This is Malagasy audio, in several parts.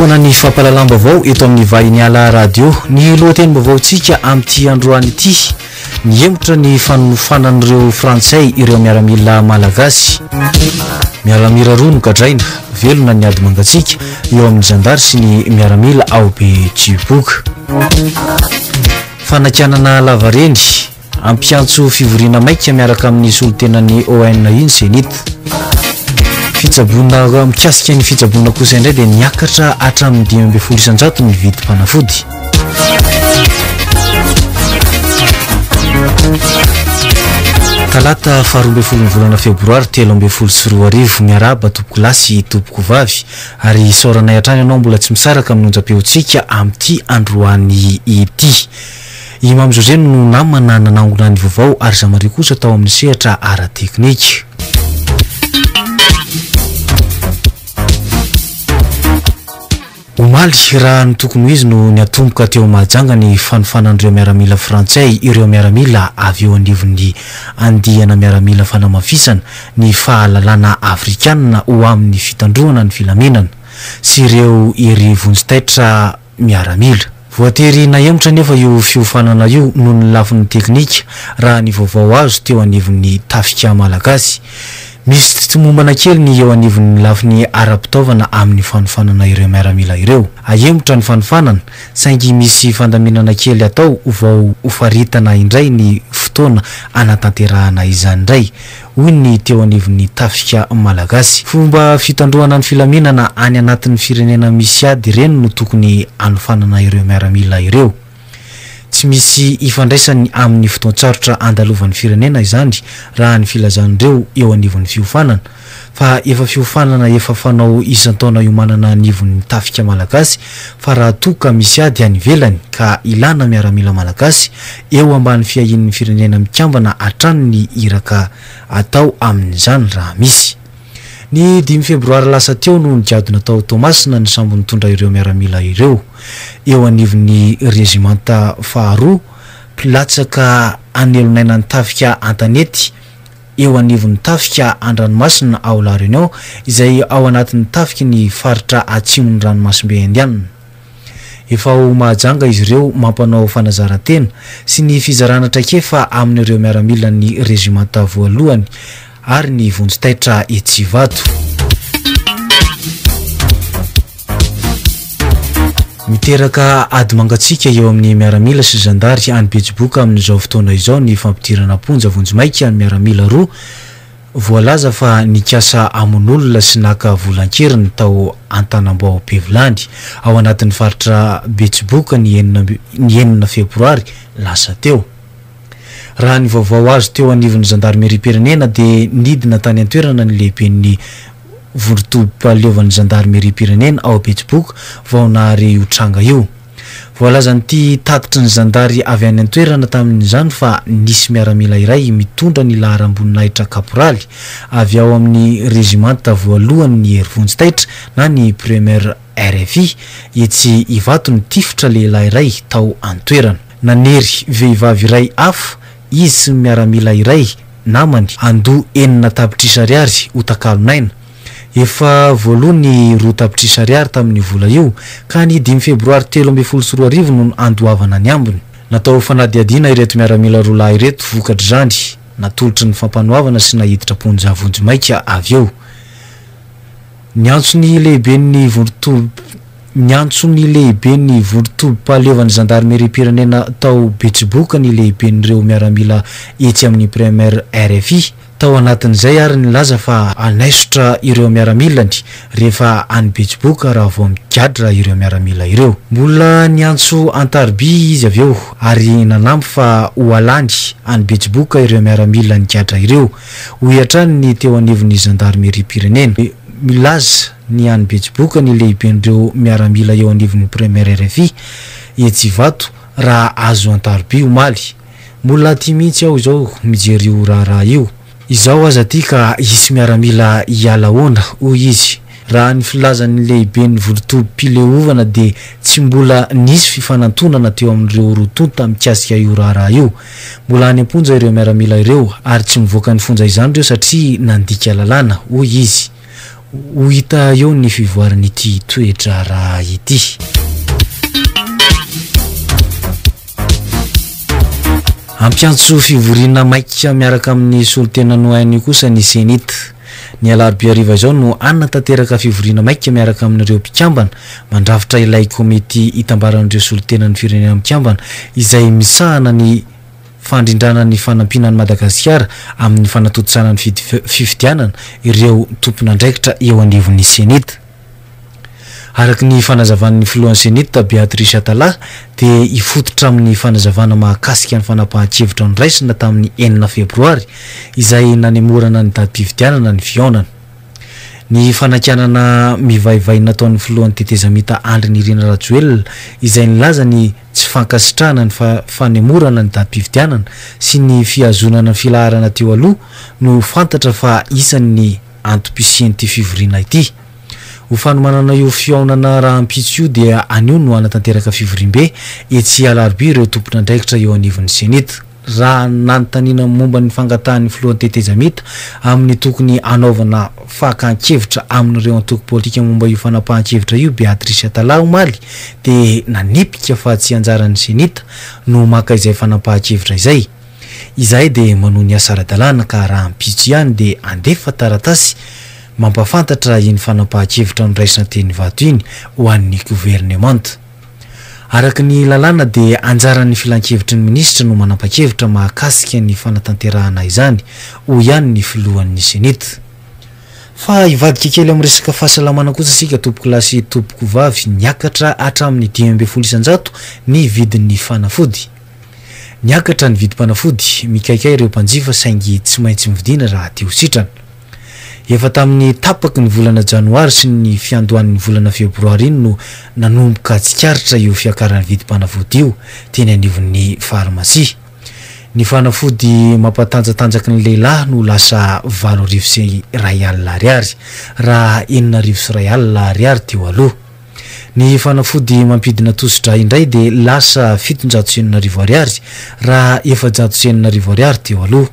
Fotoanan'ny fampahalalam-baovao eto amin'ny Vahiniala Radio. Ny lohatenim-baovaontsika amin'ity androany ity, nihemotra ny fanofanan'ireo Frantsay ireo miaramila malagasy. Miaramila roa nogadraina, velona ny ady mangatsiaka eo amin'ny zandary sy ny miaramila ao Betsiboka. Fanakianana lavareny. Hampiantso fivoriana maika miaraka amin'ny solontenan'ny ONI ny Cenit. Fitsaboana mikasika ny fitsaboana kosa indray dia niakatra hatramin'ny 15% ny vidim-panafody. Talata faharoa ambin'ny folon'ny volana febroary 2013 miarahaba tompoko lahy sy tompoko vavy ary isaoranay hatrany ianao mbola tsy misaraka amin'ny onjam-peontsika amin'ity androany ity. I Mamy José no namana nanangona ny vaovao ary Jean Marie kosa tao amin'ny sehatra ara-teknika. Omaly, raha ny tokony ho izy no niatomboka teo Mahajanga ny fanofanan'ireo miaramila frantsay ireo miaramila avy eo anivon'ny andiana miaramila fanamafisana ny fahalalana afrikanina ho amin'ny fitandroana ny filaminana sy ireo hery vonjy taitra miaramila. Voatery nahemotra anefa io fiofanana io noho ny lafiny teknika, raha ny vaovao azo teo anivon'ny Tafika Malagasy. Misy tsy tomombana kely ny eo anivon'ny lafiny ara-pitaovana amin'ny fanofanana ireo miaramila ireo. Ahemotra ny fanofanana, saingy misy fandaminana kely atao vao hofaritana indray ny fotoana hanatanterahana izany indray, hoy ny teo anivon'ny Tafika Malagasy. Fomba fitandroana ny filaminana any anatin'ny firenena misy ady ireny no tokony hanofanana ireo miaramila ireo. Tsy misy ifandraisany amin'ny fotoan-tsarotra andalovan'ny firenena izany raha ny filazan'ireo eo anivon'ny fiofanana fa efa fiofanana efa fanao isan-taona iomanana anivon'ny Tafika Malagasy fa raha toa ka misy ady any ivelany ka ilana miaramila malagasy eo ambany fiahian'ny Firenena Mikambana hatrany ny iraka atao amin'izany raha misy. Ny dimy febroary lasa teo no nigadona tao Toamasina ny sambo nitondra ireo miaramila ireo eo anivon'ny rezimanta faharoa mpilatsaka an'elonaina ny tafika an-tanety eo anivon'ny tafika an-dranomasina ao La Réunion izay ao anatin'ny tafiky ny faritra atsimon'ny ranomasimbe Indiana. Efa ao Mahajanga izy ireo mampanao fanazaran-tena sy ny fizarana traikefa amin'ireo miaramilan'ny rezimanta voalohany ary ny vonjy taitra etsy Ivato. Miteraka ady mangatsiaka eo amin'ny miaramila sy zandary any Betsiboka amin'izao fotoana izao ny fampidirana am-ponja vonjimaika miaramila roa voalaza fa nikasa hamono olona sy naka vola an-keriny tao Antanambao Bevilany, ao anatin'ny faritra Betsiboka ny enina febroary lasa teo. Raha ny vaovao azo teo anivon'ny zandarimeriam-pirenena dia nidina tany an-toerana ny lehiben'ny vondron-tobim-pahaleovan'ny zandarimeriam-pirenena ao Betsiboka vao nahare io tranga io. Voalazan'ity tatitry ny zandary avy any an-toerana tamin'izany fa nisy miaramila iray mitondra ny laharam-boninahitra kaporaly avy ao amin'ny rezimanta voalohany ny Hery Vonjy Taitra na ny Premier RFI etsy Ivato nitifitra lehilahy iray tao an-toerana. Nanery vehivavy iray hafa izy sy ny miaramila iray namany handoa 6 tapitrisa ariary ho takalon'aina. Efa voaloa ny 2 tapitrisa ariary tamin'io vola io ka ny dimy febroary 2013 no handoavana ny ambiny. Natao fanadihadiana ireto miaramila roa lahy ireto vokatr'izany, natolotry ny fampanoavana sy naiditra am-ponja vonjimaika avy eo. Niantso ny lehiben'ny vondron-toby Niantso ny lehiben'ny vondron-tobim-pahaleovan'ny zandarimeriam-pirenena tao Betsiboka ny lehiben'ireo miaramila etsy amin'ny Premier RFI. Tao anatin'izay ary nilaza fa hanaisotra ireo miaramilany rehefa any Betsiboka raha vao migadra ireo miaramila ireo. Mbola niantso an-tariby izy avy eo ary nanampy fa ho alany any Betsiboka ireo miaramila nigadra ireo, hoy hatrany ny teo anivon'ny zandarimeriam-pirenena. Milaza ny any Betsiboka ny lehiben'ireo miaramila eo anivon'ny Premier RFI etsy Ivato raha azo an-taroby omaly. Mbola aty mihitsy aho izao mijery io raharaha io. Izaho aza aty ka hisy miaramila hiala ahoana, hoy izy. Raha ny filazan'ny lehiben'ny vondron-tobim-pileovana dia tsy mbola nisy fifanantonana teo amin'ireo roa tonta mikasika io raharaha io. Mbola any am-ponja ireo miaramila ireo ary tsy mivoaka ny fonja izany ireo satria nandika lalàna, hoy izy. Ho hita eo ny fivoaran'ity toe-draharaha ity. Hampiantso fivoriana maika miaraka amin'ny solontenan'ny ONU kosa ny Cenit. Ny alarobia hariva izao no hanatanteraka fivoriana maika miaraka amin'ireo mpikambana mandrafitra ilay komity itambaran'ireo solontenan'ny Firenena Mikambana izay misahana ny fandrindrana ny fanampiana an'i Madagasikara amin'ny fanatontosana ny fifidianana ireo tompon'andraikitra eo anivon'ny Cenit. Araka ny fanazavan'ny filohan'ny Cenit, Beatrice Atallah, dia hifototra amin'ny fanazavana mahakasika ny fanapahan-kevitra noraisina tamin'ny enina febroary izay nanemorana ny datim-pifidianana ny fihaonana. Ny fanakianana mivaivay nataon'ny filohan'ny tetezamita Andry Nirina Rajoelina izay nilaza ny tsy fankasitrahana ny fanemorana ny datim-pifidianana sy ny fihazonana ny filaharana teo aloha no fantatra fa isan'ny antom-pisian'ity fivoriana ity. Ho fanomanana io fihaonana rahampitso io dia anio no hanatanteraka fivoriambe etsy Alarobia ireo tompon'andraikitra eo anivon'ny Cenit. Raha nanontaniana momba ny fangatahan'ny filohan'ny tetezamita amin'ny tokony hanaovana fakan-kevitra amin'ireo antoko politika momba io fanapahan-kevitra io Beatrice Atallah omaly dia nanipika fa tsy anjaran'ny Cenit no maka izay fanapahan-kevitra izay. Izahay dia manohy ny asa ara-dalàna ka rahampitso ihany dia handefa taratasy mampahafantatra iny fanapahan-kevitra noraisina teny Ivato iny ho an'ny governemanta. Araka ny lalàna dia anjaran'ny filankevitry ny minisitra no manapa-kevitra mahakasika ny fanatanterahana izany, hoy ihany ny filohan'ny Cenit. Fa hivadika kely amin'ny resaka fahasalamana kosa isika tompokolahy sy tompokovavy, niakatra hatramin'ny 15% ny vidin'ny fanafody. Niakatra ny vidim-panafody, mikaikay ireo mpanjifa saingy tsy maintsy mividiana raha te ho sitrana. Efa tamin'ny tapaky ny volana janoary sy ny fiandohan'ny volana febroary iny no nanomboka tsikaritra io fiakaran'ny vidim-panafody io teny anivon'ny farmasia. Ny fanafody mampatanjatanjaky ny lehilahy no lasa 1008 ariary raha 1006 ariary teo aloha. Ny fanafody mampidina tosi-drà indray dia lasa 6700 ariary raha 6400 ariary teo aloha.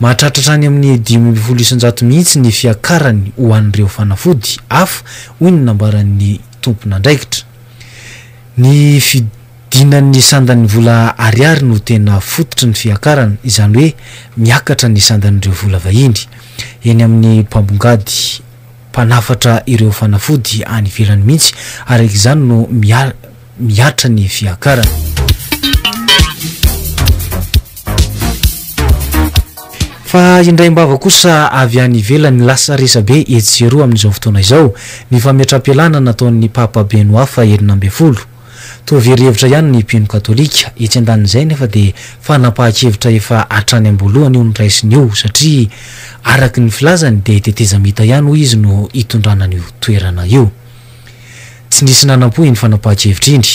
Mahatratra hatrany amin'ny 15% mihitsy ny fiakarany ho an'ireo fanafody hafa, hoy ny nambaran'ny tompon'andraikitra. Ny fidinan'ny sandan'ny vola ariary no tena fototry ny fiakarana, izany hoe miakatra ny sandan'ireo vola vahiny eny amin'ny mpambongady. mpanafatra ireo fanafody any ivelany mihitsy araka izany no mihatra ny fiakarana. Fa indraim-bava kosa avy any ivelany lasa resabe etsy sy eroa amin'izao fotoana izao ny fametram-pialana nataon'ny Papa Benoît faha-16. Toa very hevitra ihany ny mpino katolika. Etsy andanin'izay anefa dia fanapahan-kevitra efa hatrany am-boalohany io noraisiny io satria araka ny filazany dia tetezamita ihany hoy izy no hitondrana an'io toerana io. Tsy nisy nanam-po iny fanapahan-kevitra iny.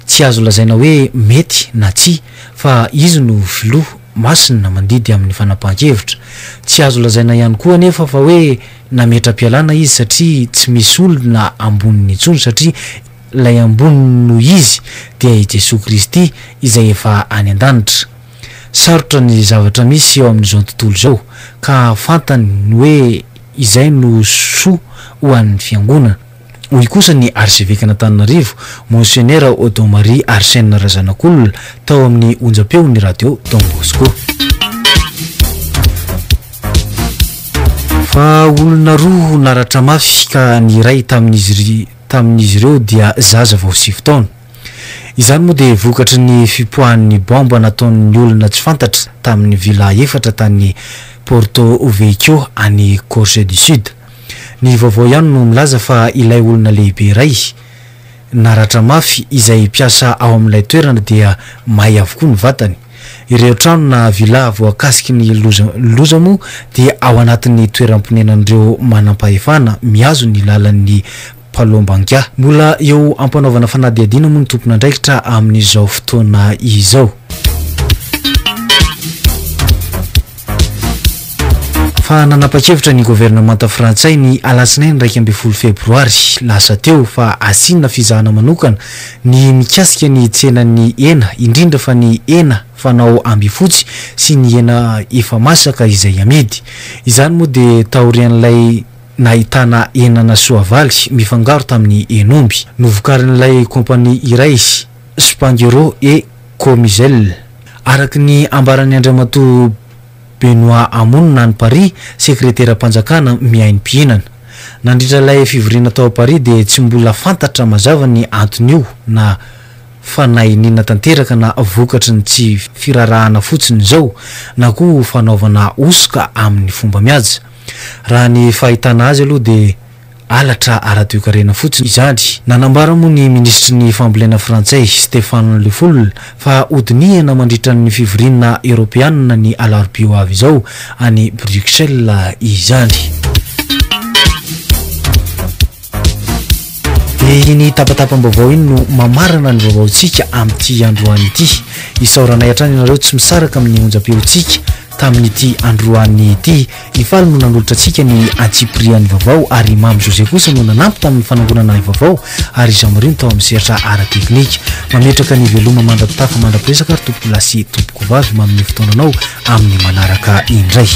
Tsy azo lazaina hoe mety na tsia fa izy no filoha masina mandidy amin'ny fanapahan-kevitra. Tsy azo lazaina ihany koa anefa fa hoe nametra-pialana izy satria tsy misy olona amboniny intsony satria Ilay ambony noho izy dia i Jesoa Kristy izay efa any an-danitra. Sarotra ny zavatra misy eo amin'izao tontolo izao ka fantany ny hoe izay no soa ho an'ny Fiangonana. Hoy kosa ny Arsevekan'Antananarivo, Monsenera Odon Marie Arsène Razanakolona tao amin'ny onjam-peon'ny Radio Don Bosco. Fa olona roa naratra mafy ka ny iray tamin'izy tamin'izy ireo dia zaza vao sivy taona. Izany moa dia vokatry ny fipoahan'ny baomba nataon'ny olona tsy fantatra tamin'ny villa efatra tany Porto Vecchio any Corse du Sud. Ny vaovao ihany no milaza fa ilay olona lehibe iray naratra mafy izay mpiasa ao amin'ilay toerana dia may avokoa ny vatany. Ireo trano na villa voakasiky ny loza loza moa dia ao anatin'ny toeram-ponenan'ireo manampahefana mihazo ny lalan'ny Palombankia. Mbola eo am-panaovana fanadihadiana moa ny tompon'andraikitra amin'izao fotoana izao. Fa nanapa-kevitra ny governemanta frantsay ny alatsinainy 11 febroary lasa teo fa asiana fizahana manokana ny mikasika ny tsenan'ny hena, indrindra fa ny hena fanao ambifotsy sy ny hena efa masaka izay amidy. Izany moa dia taorian'ilay. nahitana henana soavaly mifangaro tamin'ny hen'omby, novokarin'ilay kompania iray Spanghero et Comigel. Araka ny ambaran'i Andriamatoa Benoît Hamon any Paris, sekreteram-panjakana miahy ny mpihinana. Nandritra ilay fivoriana tao Paris dia tsy mbola fantatra mazava ny anton'io na fanahiniana tanteraka na vokatry ny tsy firarahana fotsiny izao na koa fanaovana hosoka amin'ny fomba mihaja. Raha ny fahitana azy aloha dia halatra ara-toekarena fotsiny izany. Nanambara moa ny minisitry ny fambolena frantsay, Stéphane Le Foll, fa hodinihana mandritra ny fivoriana eoropeanina ny alarobia ho avy izao any Bruxelles izany. Dia iny tapatapam-baovao iny no mamarana ny vaovaontsika amin'ity androany ity. Isaoranay hatrany ianareo tsy misaraka amin'ny onjam-peontsika tamin'ity androany ity. I Faly no nanolotra antsika ny antsipirian'ny vaovao ary i Mamy José kosa no nanampy tamin'ny fanangonana ny vaovao ary i Jean Marie no tao amin'ny sehatra ara-teknika. Mametraka ny veloma mandra-pitafa mandra-piresaka ary tompokolahy sy tompokovavy manome fotoana anao amin'ny manaraka indray.